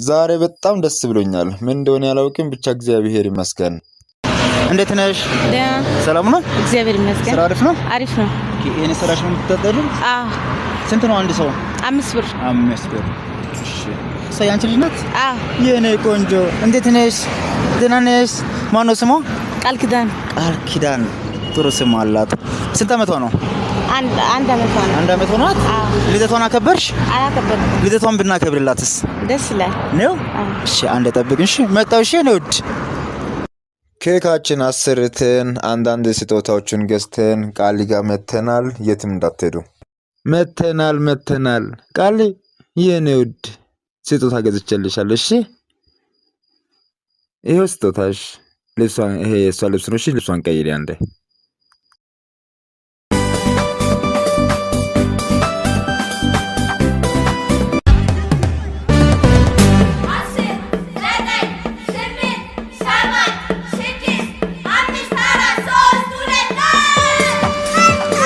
ዛሬ በጣም ደስ ብሎኛል። ምን እንደሆነ ያላውቅም፣ ብቻ እግዚአብሔር ይመስገን። እንዴት ነሽ? ደህና። ሰላም ነው? እግዚአብሔር ይመስገን። ስራ አሪፍ ነው? አሪፍ ነው። Okay፣ ይሄን ስራሽ ነው የምትተዳደሪው? አዎ። ስንት ነው አንድ ሰው? 5 ብር። 5 ብር። እሺ። እሷ ያንቺ ልጅ ናት? አዎ። የኔ ቆንጆ እንዴት ነሽ? ደህና ነሽ? ማን ነው ስሟ? ቃል ኪዳን። ቃል ኪዳን ጥሩ ስም አላት። ስንት አመቷ ነው? አንድ አመቷ ነው። 1 አመት ሆኗት? አዎ። ልደቷን አከበርሽ? አላከበርኩም። ልደቷን ብናከብርላትስ? ደስ ይላል። ነው? አዎ። እሺ፣ አንድ ጠብቅኝ። እሺ፣ መጣሁ። እሺ፣ የኔ ውድ። ኬካችን አሰርተን አንዳንድ ስጦታዎችን ገዝተን ቃሊ ጋር መተናል። የትም እንዳትሄዱ። መተናል መተናል። ቃሊ የኔ ውድ ስጦታ ገዝቼልሻለሁ። እሺ፣ ይኸው ስጦታሽ። ልብሷን፣ ይሄ የእሷ ልብስ ነው። እሺ፣ ልብሷን ቀይሪ አንዴ። 10 9 8 7 6 5 4 3 2.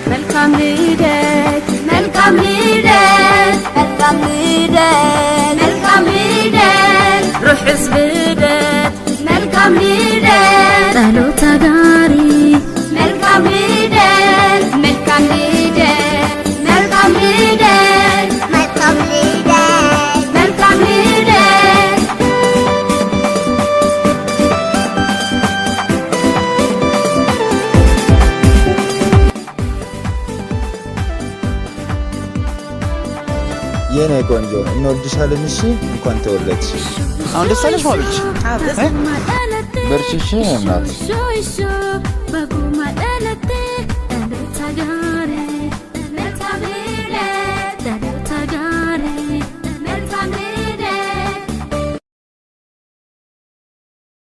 መልካም ልደት፣ መልካም ልደት፣ መልካም ልደት፣ መልካም ልደት፣ ርሑስ ልደት፣ መልካም ልደት፣ ጸሎት አዳሪ፣ መልካም ልደት፣ መልካም ልደት፣ መልካም ልደት፣ መልካም ልደት፣ መልካም ልደት። የኔ ቆንጆ እንወድሻለን። እሺ፣ እንኳን ተወለድሽ። አሁን ደስ አለሽ ባብች? በርቺ እሺ እናት።